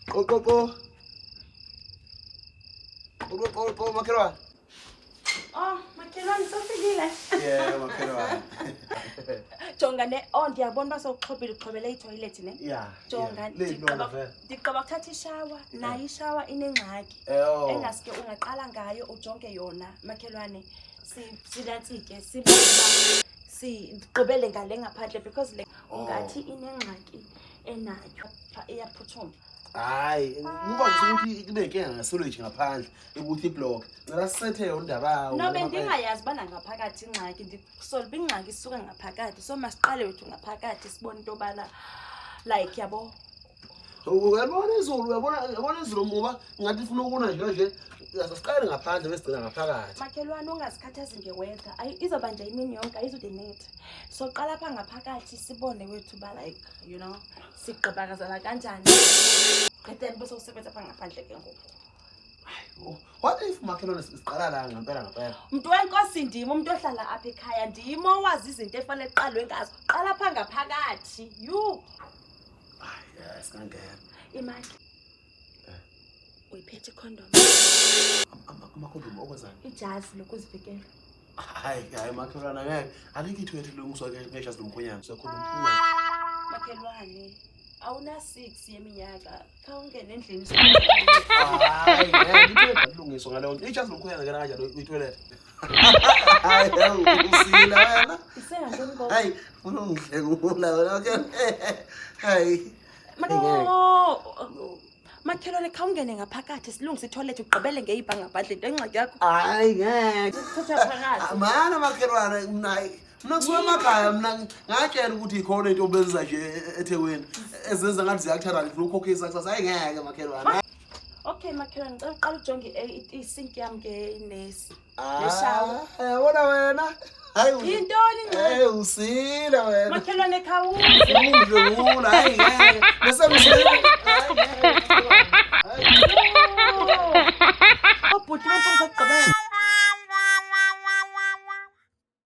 Qo qo qo. Qo qo qo makhelwane. Oh, makhelwane sofikile. Yeah, makhelwane. Jonga ne, oh ndiyabona uba sowuxhobile uxhobele itoilet ne. Yeah. Jonga Le lona vele. ndigqiba kuthatha ishawa, nayo ishawa inengxaki. Eh. Engaske ungaqala ngayo ujonge yona makhelwane. Sinantsike sibone uba sigqibele ngale ngaphandle because le Oh. ungathi inengxaki enayo iyaphuthuma. Hayi, kuba ukuthi kube inkinga ngesolage ngaphandle, ukuthi iblock. Ngicela sisethe yona indaba yawo. No, bendingayazi uba nangaphakathi ingxaki, ndisola uba ingxaki isuka ngaphakathi. So masiqale wethu ngaphakathi sibone into yobana like yabo. Uyabona izulu, uyabona uyabona izulu ngoba ngathi ifuna ukuna nje kanje. Asiqale ngaphandle bese sigcina ngaphakathi. Makhelwane ungazikhathazi ngeweather. Ayi izoba nje imini yonke ayizude nethe. So qala apha ngaphakathi sibone wethu uba like you know sigqibakazana kanjani. And then bese usebenza apha ngaphandle ke ngoku. What if makhelwane siqala la ngempela ngempela? Mntu wenkosi ndim, umntu ohlala apha ekhaya ndim owazi izinto efanele kuqalwe ngazo. Qala apha ngaphakathi. Yhu, Hayi, yes, ngangena. imaki. Uyiphethe ikhondom? Amakhondomu okwenzani? Ijazi lokuzivikela. Hayi, hayi makhelwane ngeke. Alikho ithoyilethi lilungiswa ngejazi lomkhwenyana. Siyakhuluma. Makhelwane, awuna-6 yeminyaka. Khawungene endlini. Hayi, ngeke ithoyilethi alilungiswa ngaleyo nto. Ijazi lomkhwenyana ngena kanjani kwithoyilethi? Hayi, usile wena. Isengantoni ngoku? Hayi, ufuna ungidlengula wena makhelwane. Hayi. Oh, makhelwane khawungene ngaphakathi silungise ithoyilethi ugqibele ngeyipha ngaphandle into ingxaki yakho. Hayi ngeke. Thatha phakathi. Mana makhelwane mna mna kusuka emakhaya mna ngatshela ukuthi ikhona into obenza nje eThekwini ezenza ngathi ziyakuthanda ngifuna ukukhokhisa kusasa. Hayi ngeke makhelwane. Okay makhelwane, ngicela uqale ujonge isinki yam ke nesi. Neshawa. Ah, yabona wena. Hayi. Yintoni ingxaki? Eh usile wena. Makhelwane khawuze. Ungidlengula hayi ngeke. Bese ngisile. Hayi ngeke. Hayi.